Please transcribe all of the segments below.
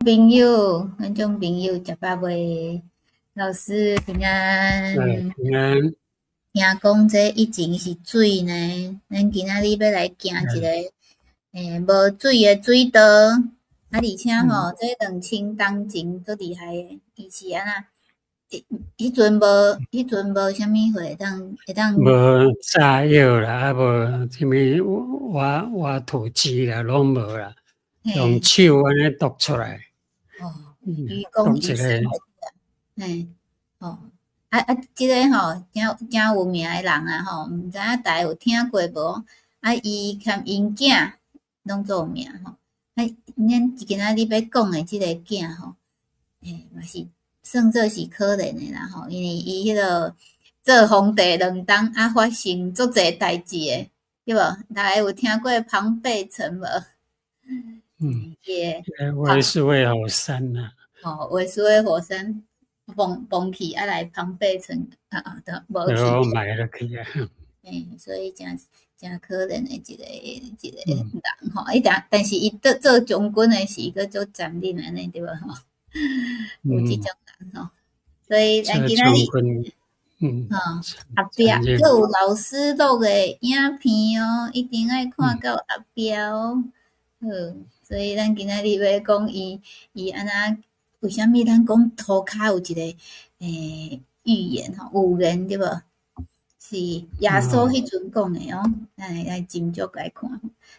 朋友，觀眾朋友，食飽未？老師平安。平安。聽講這以前是水呢，咱今仔日欲來行一個無水的水道，啊，而且吼，這2000冬前足厲害的，伊是按怎？彼陣無啥物貨會當無炸藥啦，啊無啥物挖土機啦，攏無啦，用手按呢篤出來。哦，愚公移山，嘿，哦，啊啊，這个吼，誠誠有名的人啊吼，毋知影大家有聽過無？啊，伊含𪜶囝攏足有名吼。啊，咱今仔日欲講的這个囝吼，嘿，嘛是算做是可憐的啦吼，因為伊彼个做皇帝兩冬，啊發生足濟代誌的，對無？大家有聽過龐貝城無？嗯，威斯威火山啊。哦，威斯威火山崩崩去，啊來龐貝城啊啊，都無去。埋落去啊。嘿，所以誠誠可憐的一個人吼，伊但但是伊做做將軍的時，閣足殘忍按呢對無吼？有這種人吼，所以咱今仔日，吼，後壁閣有老師錄的影片哦，一定愛看到後壁哦。好，所以咱今仔日欲講伊伊按怎？為啥物咱講塗跤有一個預言吼，預言對無？是耶穌彼陣講的哦，咱會來斟酌來看。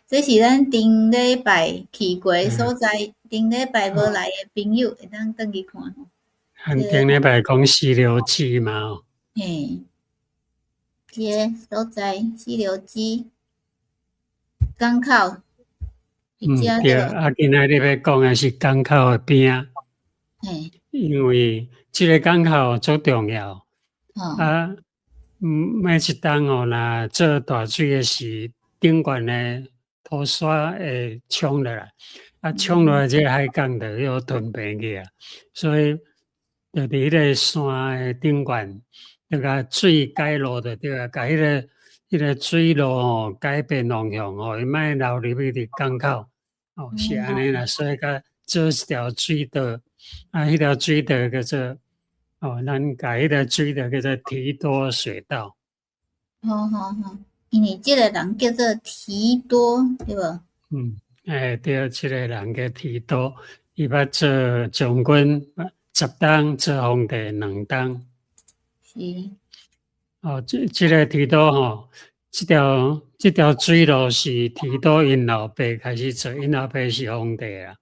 這是咱頂禮拜去過的所在，頂禮拜無來的朋友會當轉去看。咱頂禮拜講四流支嘛？嘿，這个所在四流支港口。嗯，對，啊，今仔日欲講的是港口的邊仔。因為這个港口足重要。啊，每一冬吼，若做大水的時，頂懸的土沙會沖落來，啊，沖落來這个海港就予吞平去啊。所以，就佇彼个山的頂懸，就共水改路就對啊，共彼个水路吼改變方向，予伊莫流入去佇港口，哦，是按呢啦，所以才做一條水道，啊，彼條水道叫做，哦，咱共彼條水道叫做提多水道。好好好，因為這個人叫做提多，對無？嗯，欸，對，這个人叫提多，伊捌做將軍10冬，做皇帝兩冬。哦，這个提多吼，這條水路是提多𪜶老爸開始做，𪜶老爸是皇帝啊。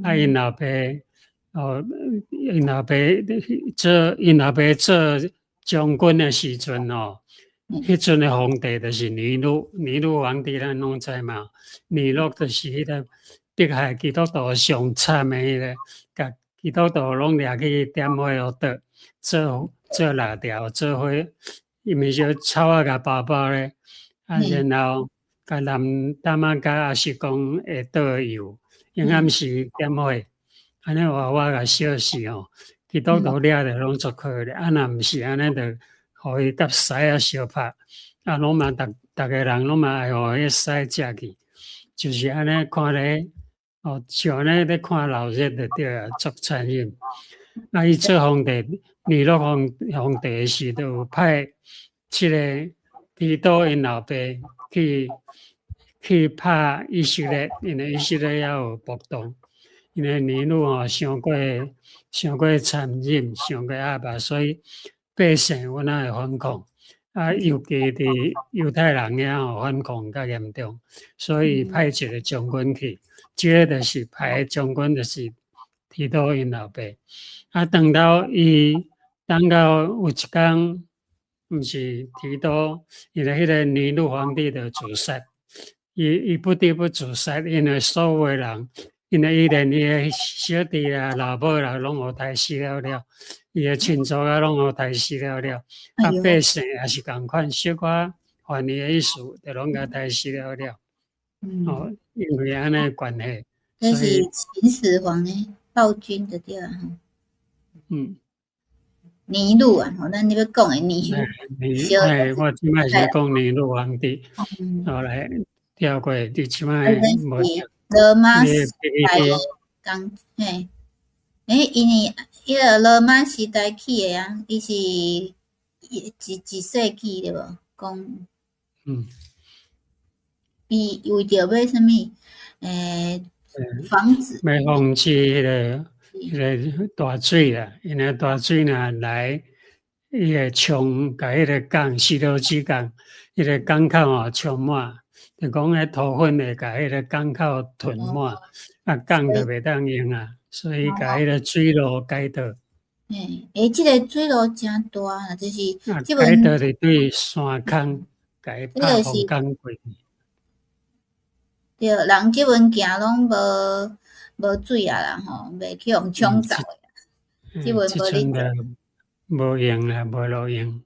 啊，𪜶老爸，哦，𪜶老爸做將軍的時陣吼，彼陣的皇帝就是尼祿，尼祿皇帝咱攏知嘛？尼祿就是彼个迫害基督徒上慘的彼个，共基督徒攏掠去點火予著，做做蠟條，做火，伊毋是草仔共包包咧，啊，然後共淋大馬加也是講會倒的油，用暗時點火，按呢活活共燒死吼。基督徒掠著攏足可憐，啊，若毋是按呢，就予伊佮獅仔相拍，啊，攏嘛逐逐个人攏嘛愛予彼獅食去，就是按呢看咧，哦，像按呢咧看鬧熱就對啊，足殘忍。啊，伊做皇帝，尼祿皇帝的時，就有派這个提多𪜶老爸去拍以色列，因為以色列猶有暴動，因為尼祿吼傷過傷過殘忍，傷過壓迫，所以百姓有哪會反抗？啊，尤其佇猶太人遐吼反抗較嚴重，所以派一個將軍去，這个就是派的將軍，就是提多𪜶老爸。啊，等到有一工，毋是提多，因為彼个尼祿皇帝就自殺，伊不得不自殺，因為所有的人，因為伊連伊的小弟啊、老母啦，攏予刣死了了，伊的親族啊，攏予刣死了了，啊，百姓也是仝款，小可反伊的意思，就攏共刣死了了。哦，因為按呢關係，這是秦始皇的暴君就對啊。尼祿啊，吼，咱咧欲講的尼祿。欸，我這擺是講尼祿皇帝，後來跳過，佇這擺無。羅馬時代的講，嘿。欸，因為彼个羅馬時代起的啊，伊是一世紀對無？講，伊為著欲啥物？防止欲防止彼个大水啦，因為大水若來，伊會沖共彼個港，西羅基港，彼個港口吼沖滿，就講彼土粉會共彼個港口吞滿，啊港就袂當用啊，所以共彼個水路改道。嘿，欸，這个水路誠大啊，就是啊，改道是對山空，共伊拍風港過去。對，人這陣行攏無水啊啦吼，袂去予沖走的。這陣無咧無用啦，無路用。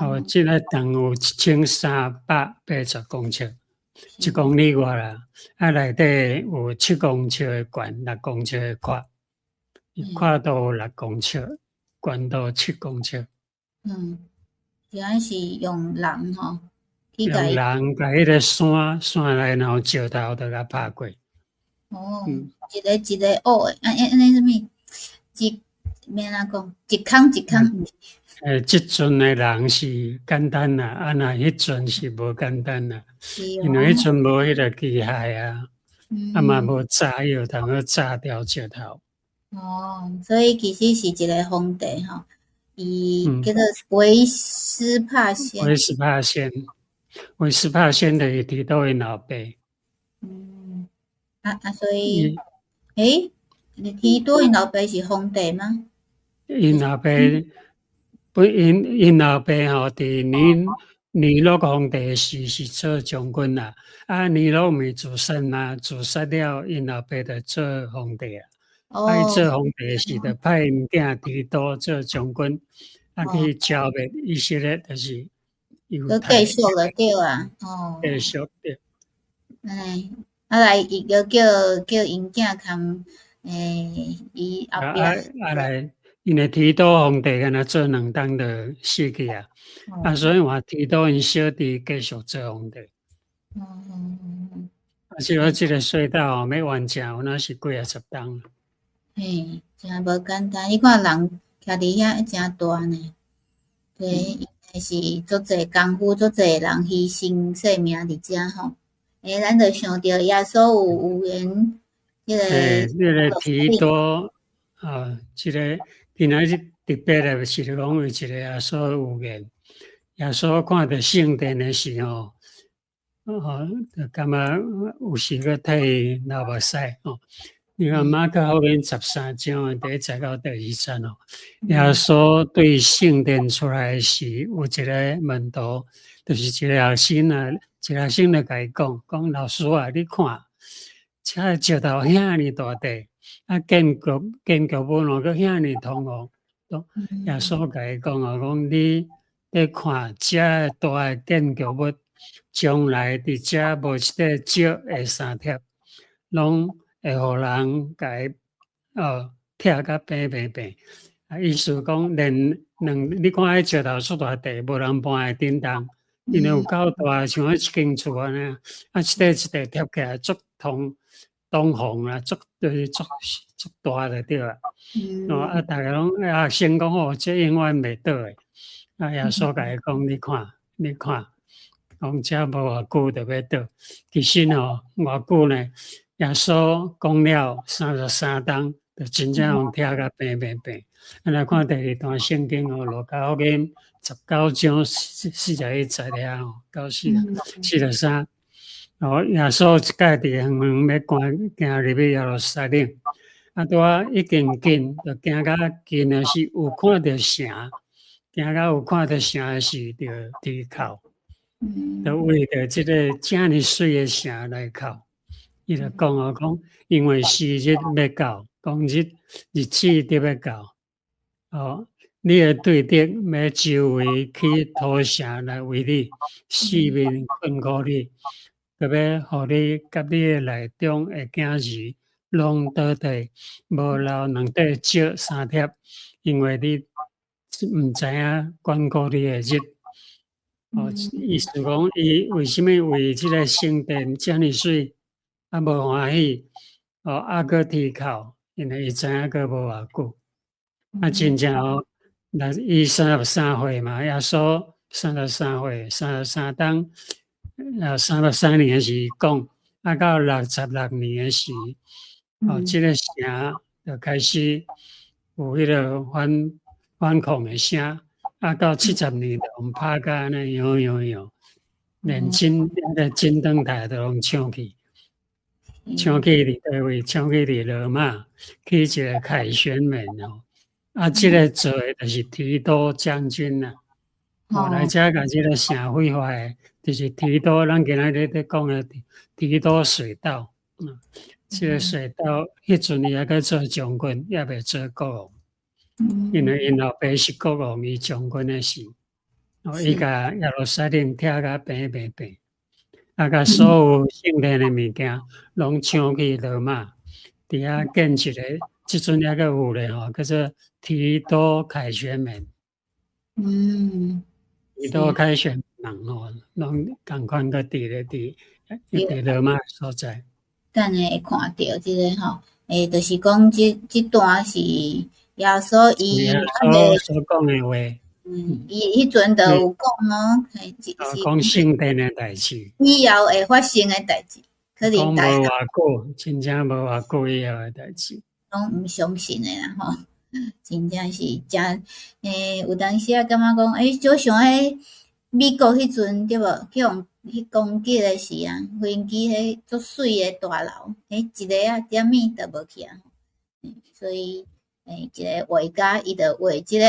哦，這个長有1380公尺，1公里外啦。啊，內底有7公尺的懸，6公尺的闊，闊度有6公尺，懸度7公尺。嗯，這是用人吼，用人共彼个山山內若有石頭，就共拍過。哦，一个一个挖的，啊，按呢啥物？一欲按怎講？一空一空。欸，這陣的人是簡單啦，啊若彼陣是無簡單啦，因為彼陣無彼个機械啊，啊嘛無炸藥通去炸掉石頭。哦，所以其實是一個皇帝吼，伊叫做維斯帕先。維斯帕先，維斯帕先就是提多𪜶老爸。嗯，啊，所以，欸，提多𪜶老爸是皇帝嗎？𪜶老爸。不，𪜶老爸吼，佇尼祿皇帝時是做將軍啦。啊，尼祿毋是自殺嘛？自殺了，𪜶老爸就做皇帝啊。啊，伊做皇帝時，就派𪜶囝提多做將軍，啊去剿滅以色列，就是猶太。閣繼續了對啊，哦。繼續對。哎，啊來，伊閣叫𪜶囝崁，伊後壁。啊啊來。因為提多皇帝敢若做2冬就死去啊，啊，所以換提多𪜶小弟繼續做皇帝。啊，所以這个隧道吼，欲完成，有哪是幾仔十冬。嘿，誠無簡單。你看人徛佇遐誠大呢，對，應該是足濟功夫，足濟人犧牲性命佇遮吼。欸，咱就想著耶穌有預言，彼个。欸，彼个提多啊，這个。今仔日特別的是講有一个耶穌預言，耶穌看著聖殿的時候，哦，就感覺有時閣替伊流目屎吼。你看馬可福音13章的第1節到第2節哦，耶穌對聖殿出來時，有一个門徒，就是一个學生啊，一个學生就共伊講，講老師啊，你看，這个石頭遐爾大塊。啊，建築物喏，閣遐爾通哦。耶穌共伊講哦，講你咧看遮大的建築物，將來佇遮無一塊石會相疊，攏會予人共伊哦拆甲平平平。啊，意思講連兩，你看彼石頭遮大塊，無人搬會振動，因為有夠大，像彼一間厝按呢，啊，一塊一塊疊起來足通。東風啦，足就是足足大就對啦。哦，啊，逐家攏學生講哦，這永遠袂倒的。啊，耶穌共伊講，你看，你看，講這無偌久就欲倒。其實吼，偌久呢？耶穌講了33冬，就真正予拆甲平平平。啊，來看第二段聖經哦，路加福音19章41節遐吼，到43。哦，耶穌一擺佇遠遠欲趕行入去耶路撒冷，啊，拄仔已經近，就行較近的時，有看著城，行到有看著城的時，就啼哭，就為著這个遮爾媠的城來哭。伊就講哦，講因為時日欲到，講日子得欲到，哦，你的對敵欲周圍起土城來圍你，四面困苦你。閣欲予你佮你的內中的囝兒攏倒退，無留兩塊石相疊，因為你毋知影眷顧你的日。哦，意思講，伊為啥物為這个聖殿遮爾媠，啊無歡喜？哦，啊閣啼哭，因為伊知影閣無偌久。啊，真正哦，那伊33歲嘛，耶穌三十三歲，三十三冬，啊，33年的時講，啊，到66年的時，哦，這個城就開始有彼個反抗的聲，啊，到70年就予拍甲按呢樣樣樣，連真個金燈台都攏搶去，搶去佇佗位？搶去佇羅馬，去一個凱旋門哦。啊，這個做的就是提多將軍啦。哦，來遮共這個城毀壞的，就是提多，咱今仔日咧講的提多水道。嗯，這個水道，彼陣伊猶閣做將軍，猶未做國王。因為𪜶老爸是國王，伊將軍的時，哦，伊共耶路撒冷拆甲平平平，啊，共所有聖殿的物件攏搶去羅馬，佇遐建一個，這陣猶閣有咧吼，叫做提多凱旋門。提多凱旋門吼，攏仝款閣佇咧佇羅馬所在。等下會看著這個吼，欸，就是講這段是耶穌伊耶穌所講的話。嗯，伊彼陣就有講哦，講聖殿的代誌。以後會發生的代誌，可能講無偌久，真正無偌久以後的代誌。攏毋相信的啦吼，真正是誠欸，有當時啊感覺講，欸，就像彼美國彼陣對無？去予去攻擊的時啊，飛機彼足媠的大樓，欸，一个仔點物都無去啊。所以，欸，一個畫家伊就畫這個，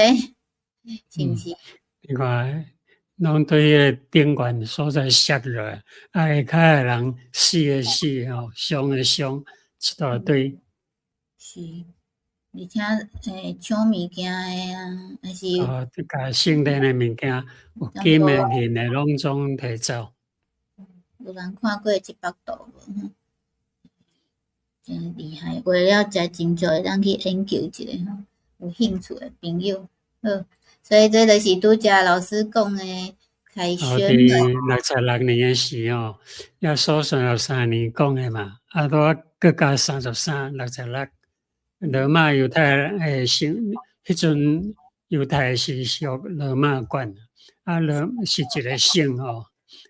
是毋是？你看，攏對彼個頂懸所在摔落來，啊，下跤的人死的死吼，傷的傷，一大堆。是，而且欸，搶物件的啊，還是哦，共聖殿的物件，有金的、銀的，攏總提走。有人看過這幅圖無？真厲害，畫了誠精彩，會當去研究一下吼。有興趣的朋友，好，所以這就是拄才老師講的凱旋門。佇66年的時吼，耶穌三十三年講的嘛，啊，拄仔閣加三十三，六十六。羅馬猶太的省，彼陣猶太是屬羅馬管，啊，羅是一個省吼，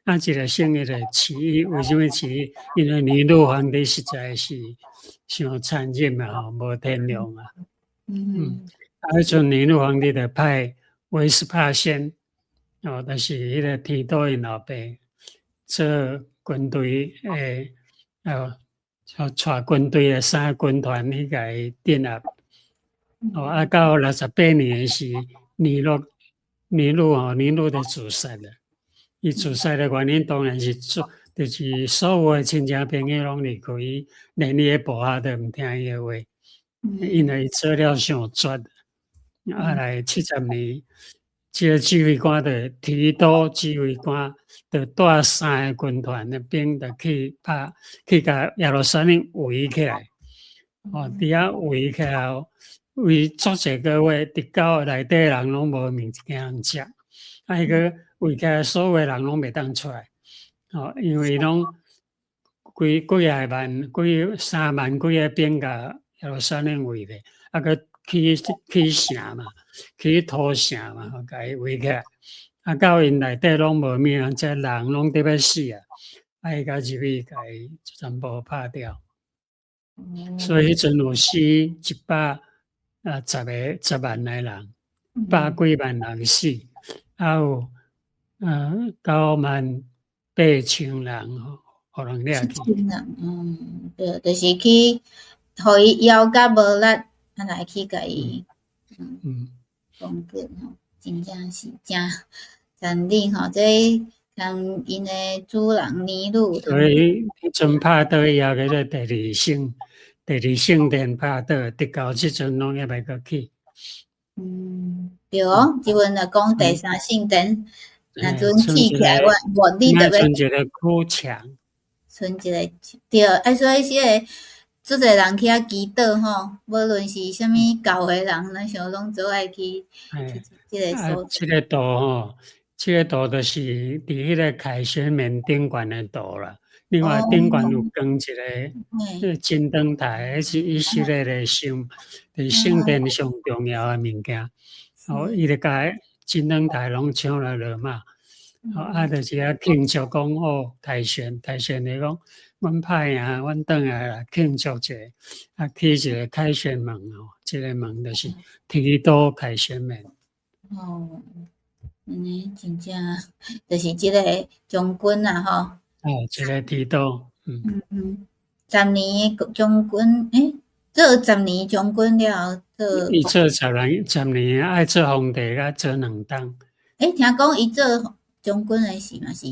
啊，一個省伊就起義，為啥物起義？因為尼祿皇帝實在是傷殘忍嘛吼，無天良啊。啊，彼陣尼祿皇帝就派維斯帕先，哦，就是彼個提多𪜶老爸做軍隊的，哦，帶軍隊的三軍團去共伊鎮壓。哦，啊，到68年的時，尼祿吼，尼祿就自殺了。伊自殺的原因當然是做，就是所有的親戚朋友攏離開伊，連伊的部下都毋聽伊的話，因為伊做了傷絕。啊，來70年，這個指揮官就提多指揮官就帶三個軍團的兵，就去拍，去共耶路撒冷圍起來。哦，佇遐圍起來後，圍足濟個月，直到內底人攏無物件通食，啊，伊閣圍起來，所有的人攏袂當出來。哦，因為攏幾幾仔萬、幾3萬幾个兵共耶路撒冷圍咧，啊，閣起起城嘛，起土城嘛，共伊圍起來，啊，到𪜶內底攏無物通食，人攏得欲死啊！啊，伊才入去共伊全部拍掉。所以彼陣有死一百啊十個10萬个人，百幾萬人死，啊有98,000人吼，予人掠去。千人，嗯，對，就是去予伊枵甲無力，啊來去共伊，攻擊吼，真正是誠殘忍吼，這共𪜶的主人尼祿。所以彼陣拍倒以後，叫做第二聖，第二聖殿拍倒，直到這陣攏猶未閣起。嗯，對哦，這陣就講第三聖殿，若陣起起來，我我你就欲賰一個哭牆，賰一個對，啊，所以這個足濟人去遐祈禱吼，無論是啥物教的人，咱想攏做愛去這個所在。這個圖吼，這個圖就是佇彼個凱旋門頂懸的圖啦。另外頂懸有裝一個金燈台，彼是以色列的聖，佇聖殿上重要的物件。哦，伊就共金燈台攏搶來羅馬。哦，啊，就是遐慶祝講哦，凱旋，凱旋就講，阮拍贏，阮轉來啦，慶祝一下，啊，起一個凱旋門哦，這個門就是提多凱旋門。哦，按呢真正就是這個將軍啊，吼。哦，這個提多，嗯。10年將軍，欸，做十年將軍了後做。伊做十年，十年愛做皇帝，閣做兩冬。欸，聽講伊做將軍的時嘛是，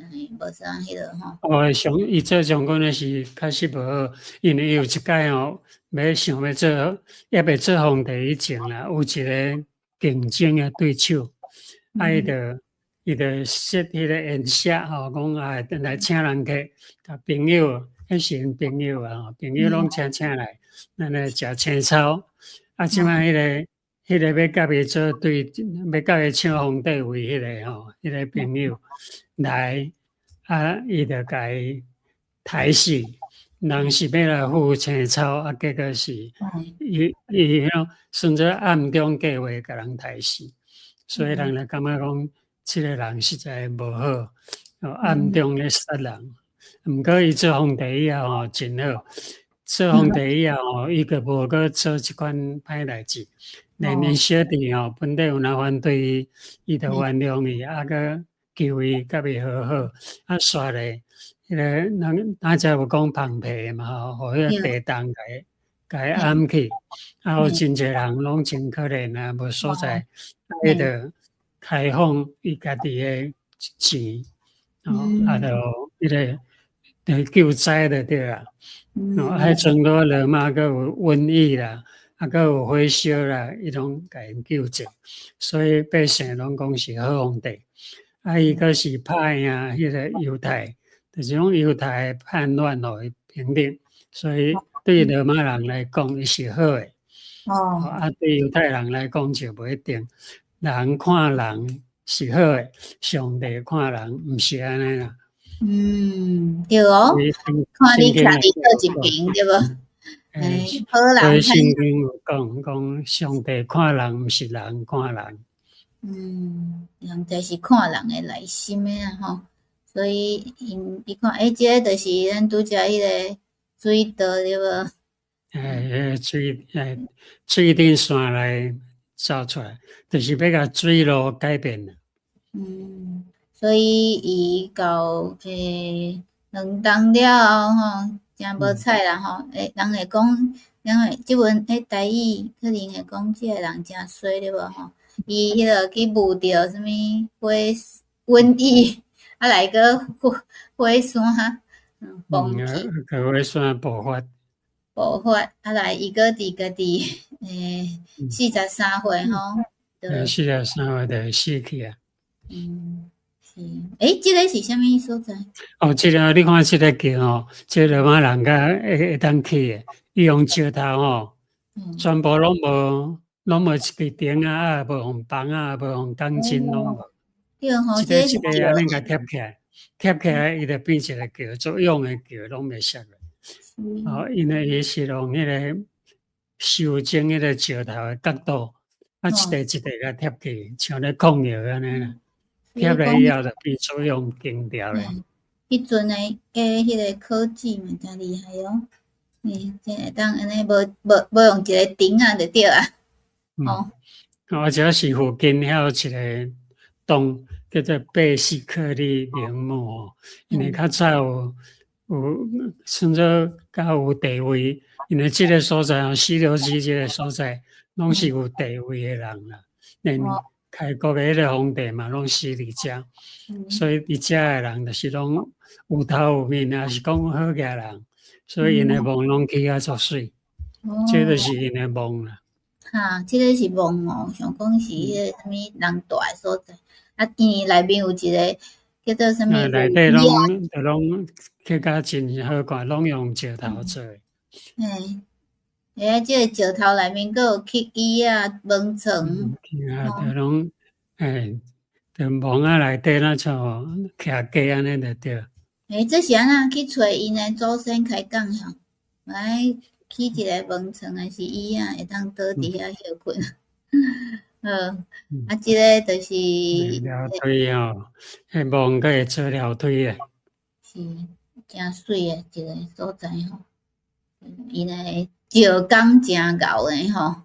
無啥彼落吼。哦，上伊做將軍的時確實無好，因為伊有一擺吼，欲想欲做，猶未做皇帝以前啦，有一個競爭的對手，啊，伊就設彼個宴席吼，講啊，來請人客，共朋友，彼是𪜶朋友啊，朋友攏請來，咱來食青草。啊，這擺彼個欲共伊做對，欲共伊搶皇帝位彼個吼，彼個朋友來，啊，伊就共伊刣死。人是欲來赴青草，啊，結果是伊彼種算做暗中計劃共人刣死，所以人就感覺講，這個人實在無好，暗中咧殺人。毋過伊做皇帝以後吼，真好。做皇帝以後吼，伊閣無閣做這款歹代誌，連𪜶小弟吼，本底有若反對伊，伊就原諒伊，啊，閣求伊共伊和好，啊，煞咧，彼個人拄才有講龐皮嘛吼，予彼個地洞共伊掩去，啊，有真濟人攏真可憐啊，無所在，啊，伊就開放伊家己的錢，吼，啊，就彼個就救災就對啦。哦，彼陣羅馬閣有瘟疫啦，啊，閣有火燒啦，伊攏共𪜶救濟，所以百姓攏講是好皇帝。啊，伊閣是拍贏彼個猶太，就是講猶太叛亂予伊平定，所以對羅馬人來講，伊是好的。哦。啊，對猶太人來講就無一定。人看人是好的，上帝看人毋是按呢啦。嗯，對哦，看你徛佇佗一邊對無？欸，好人。所以聖經有講，講上帝看人，毋是人看人。嗯，人就是看人的內心的啊吼，所以𪜶伊看，欸，這個就是咱拄才彼個水道對無？欸，水欸，水頂線來走出來，就是欲共水路改變啦。嗯，所以伊到欸兩冬了後吼，誠無彩啦吼，欸，人會講，人會這陣欸台語可能會講這個人誠衰對無吼？伊彼個去冒著啥物火瘟疫，啊來閣火山崩去，火山爆發，爆發，啊來伊閣佇家己欸43歲吼，43歲就死去啊。嗯，是，欸，這個是啥物所在？哦，這個你看這個橋吼，這個羅馬人較會當起的，伊用石頭吼，全部攏無。攏無一支釘啊，無用枋啊，無用鋼筋，攏無。對吼，一個一個按呢共疊起來，疊起來伊就變一個橋，足勇的橋，攏袂摔落。哦，因為伊是用彼個修整彼個石頭的角度，啊，一塊一塊共疊起，像咧控藥按呢啦。疊了以後就變足勇堅牢咧。彼陣的彼個科技嘛，誠厲害哦。嗯，真會當按呢無用一個釘仔就對啊。嗯，或者是附近遐有一個洞，叫做貝西克利陵墓，因為較早有算做較有地位，因為這個所在哦，西流基這個所在，攏是有地位的人啦，連開國的彼個皇帝嘛，攏死佇遮，所以佇遮的人就是攏有頭有面啊，是講好額人，所以𪜶的墓攏起甲足媠，這就是𪜶的墓啦。哈，這個是墓哦，想講是彼個啥物人蹛的所在，啊，因為內面有一個叫做啥物？內底攏就攏起甲真好看，攏用石頭做的。嘿，欸，這個石頭內面閣有乞椅仔、門床。啊，就攏欸，就墓仔內底若像徛家按呢就對。嘿，欸，這是按怎去揣𪜶的祖先開講吼？來起一个門床還是椅仔，會當倒佇遐歇睏。好，啊，這个就是樓梯吼，彼望閣會做樓梯的。是誠媠的一个所在吼。𪜶的石工誠𠢕的吼。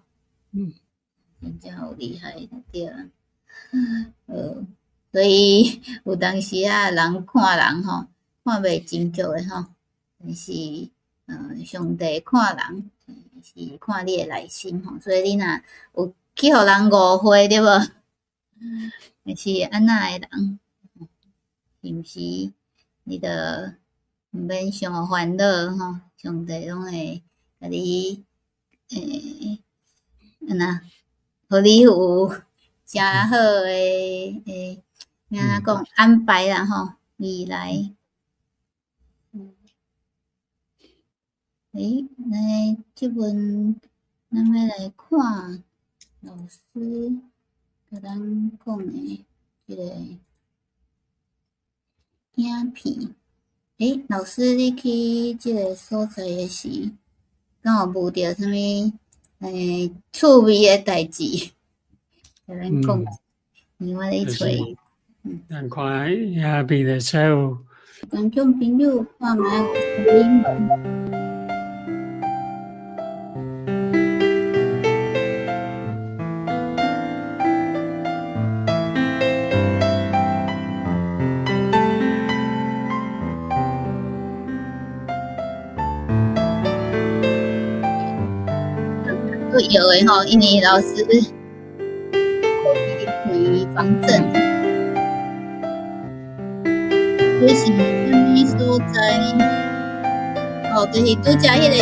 真正有厲害，對啊。所以有當時啊，人看人吼，看袂真足的吼，但是，上帝看人是看你的內心吼，所以你若有去予人誤會對無？還是按怎的人，是毋是？你著毋免傷煩惱吼，上帝攏會共你，按怎，予你有誠好的按怎講安排啦吼，未來。欸，來這本咱欲來看老師共咱講的這个影片。欸，老師，你去這个所在的時，敢有遇著啥物趣味的代誌？共咱講，因為我咧揣。咱看影片就知有。觀眾朋友，看覓有啥物無？有的吼，因為老師開防震，這是啥物所在？哦，就是拄才彼个橋，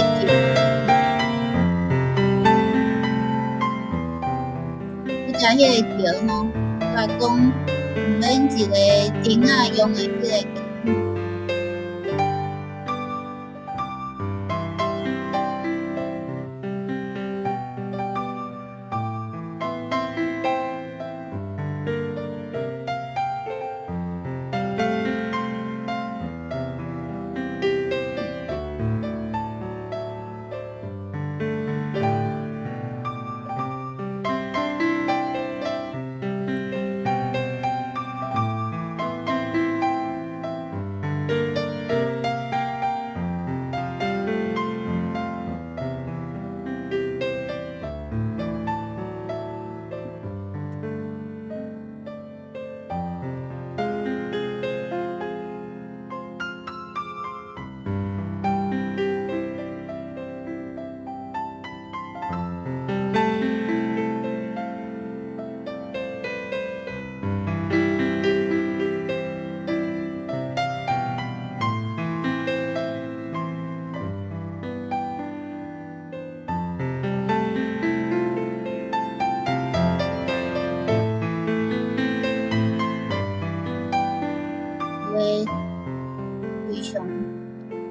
拄才彼个橋吼，我講毋免一个釘仔用的這个。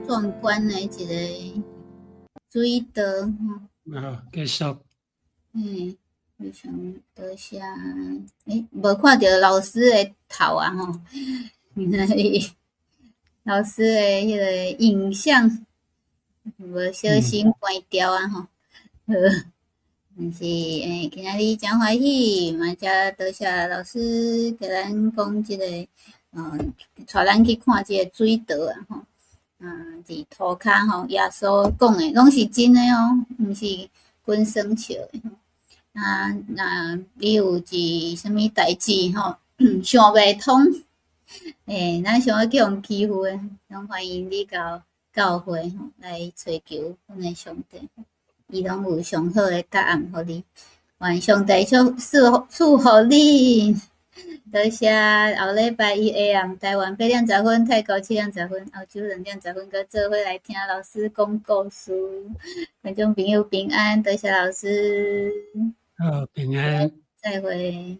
壯觀的一個水道吼。啊，繼續。非常多謝。欸，無看著老師的頭啊吼，老師的彼个影像無小心關掉啊吼。好，但是今仔日誠歡喜，嘛誠多謝老師共咱講這個，帶咱去看這個水道啊吼。啊，佇塗跤吼，耶穌講的攏是真的哦，毋是滾耍笑的。啊，若你有一啥物代誌吼，想袂通，咱想欲去予欺負的，攏歡迎你到教會吼來揣求阮的上帝，伊攏有上好的答案予你。願上帝賜福你。多謝，後禮拜一下暗台灣8點10分，泰國7點10分，澳洲2點10分，閣做伙來聽老師講故事。觀眾朋友平安，多謝老師。好，平安。再會。